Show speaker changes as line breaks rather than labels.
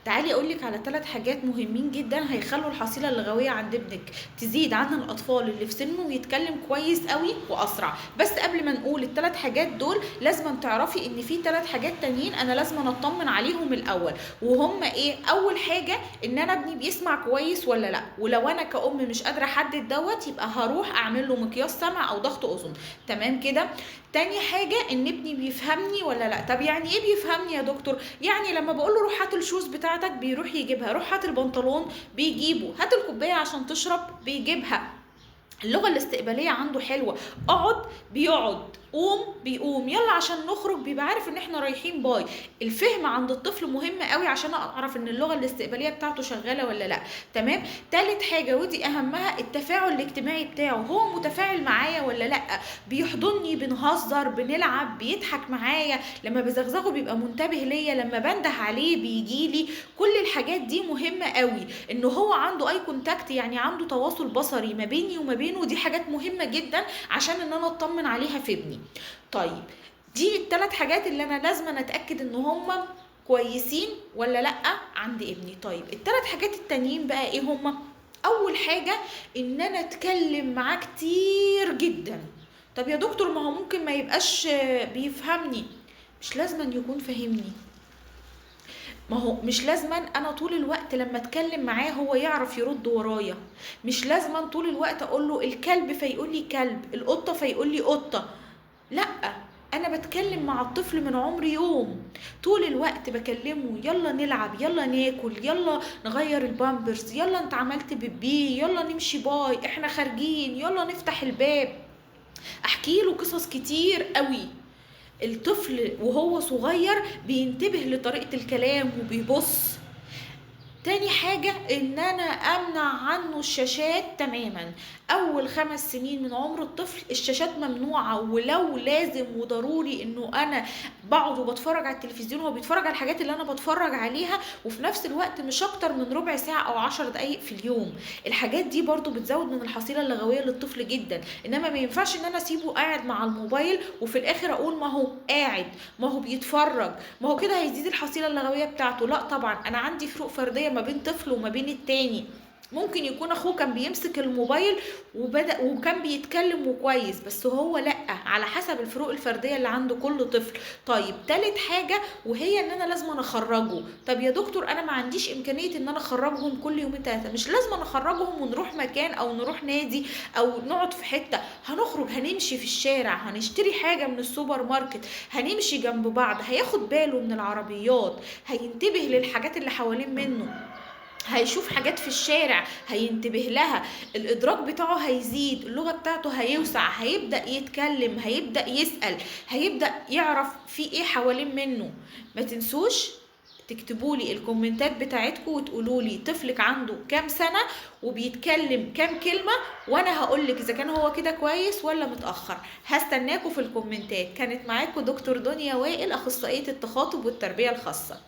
تعالي اقولك على 3 حاجات مهمين جدا هيخلوا الحصيلة اللغوية عند ابنك تزيد عن الاطفال اللي في سنة ويتكلم كويس قوي واسرع. بس قبل ما نقول ال3 حاجات دول لازم تعرفي ان في 3 حاجات تانيين انا لازم اطمن عليهم الاول، وهم ايه؟ اول حاجة ان انا ابني بيسمع كويس ولا لا، ولو انا كأم مش قادرة احدد دوت يبقى هروح اعمل له مقياس سمع او ضغط اذن، تمام كده؟ تاني حاجة ان ابني بيفهمني ولا لا. طب يعني ايه بيفهمني يا دكتور؟ يعني لما بقول له روح هات ال shoes بتاعتك بيروح يجيبها، روح هات البنطلون بيجيبه، هات الكوباية عشان تشرب بيجيبها. اللغة الاستقباليه عنده حلوة، اقعد بيقعد، قوم بيقوم، يلا عشان نخرج بيبقى عارف ان احنا رايحين باي. الفهم عند الطفل مهم قوي عشان اعرف ان اللغة الاستقباليه بتاعته شغالة ولا لا، تمام؟ تالت حاجة ودي اهمها، التفاعل الاجتماعي بتاعه، هو متفاعل معايا ولا لا، بيحضني، بنهزر، بنلعب، بيضحك معايا، لما بزغزغه بيبقى منتبه ليا، لما بنده عليه بيجيلي. كل الحاجات دي مهمة قوي، ان هو عنده eye contact، يعني عنده تواصل بصري ما بيني وما بينه، دي حاجات مهمة جدا عشان ان انا اطمن عليها في ابني. طيب دي ال3 حاجات اللي انا لازم اتاكد ان هم كويسين ولا لا عند ابني. طيب ال3 حاجات التانيين بقى ايه هم؟ اول حاجة ان انا اتكلم معاه كتير جدا. طب يا دكتور ما هو ممكن ما يبقاش بيفهمني. مش لازم أن يكون فاهمني، ما هو مش لازما انا طول الوقت لما اتكلم معاه هو يعرف يرد ورايا، مش لازما طول الوقت اقول له الكلب فيقول لي كلب، القطة فيقول لي قطة. لا، انا بتكلم مع الطفل من عمر يوم، طول الوقت بكلمه، يلا نلعب، يلا ناكل، يلا نغير البامبرز، يلا انت عملت بيبي، يلا نمشي باي، احنا خارجين، يلا نفتح الباب. احكي له قصص كتير قوي. الطفل وهو صغير بينتبه لطريقة الكلام وبيبص. تاني حاجة ان انا امنع عنه الشاشات تماما. اول 5 سنين من عمر الطفل الشاشات ممنوعة، ولو لازم وضروري انه انا بقعد وبتفرج على التلفزيون وهو بيتفرج على الحاجات اللي انا بتفرج عليها، وفي نفس الوقت مش اكتر من ربع ساعة او 10 دقايق في اليوم. الحاجات دي برضو بتزود من الحصيلة اللغوية للطفل جدا. انما ما ينفعش ان انا اسيبه قاعد مع الموبايل وفي الاخر اقول ما هو قاعد، ما هو بيتفرج، ما هو كده هيزيد الحصيلة اللغوية بتاعته. لا طبعا، انا عندي فروق فردية ما بين طفل وما بين التاني. ممكن يكون اخوه كان بيمسك الموبايل وبدأ وكان بيتكلم وكويس، بس هو لا، على حسب الفروق الفردية اللي عند كل طفل. طيب تالت حاجة وهي ان انا لازم اخرجه. طب يا دكتور انا ما عنديش امكانية ان انا اخرجهم كل يومين 3، مش لازم اخرجهم ونروح مكان او نروح نادي او نقعد في حتة، هنخرج هنمشي في الشارع، هنشتري حاجة من السوبر ماركت، هنمشي جنب بعض، هياخد باله من العربيات، هينتبه للحاجات اللي حوالين منه، هيشوف حاجات في الشارع هينتبه لها، الإدراك بتاعه هيزيد، اللغة بتاعته هيوسع، هيبدأ يتكلم، هيبدأ يسأل، هيبدأ يعرف في ايه حوالين منه. ما تنسوش تكتبولي الكومنتات بتاعتكم وتقولولي طفلك عنده كام سنة وبيتكلم كام كلمة، وانا هقولك اذا كان هو كده كويس ولا متأخر. هستناكم في الكومنتات. كانت معاكم دكتور دنيا وائل، اخصائية التخاطب والتربية الخاصة.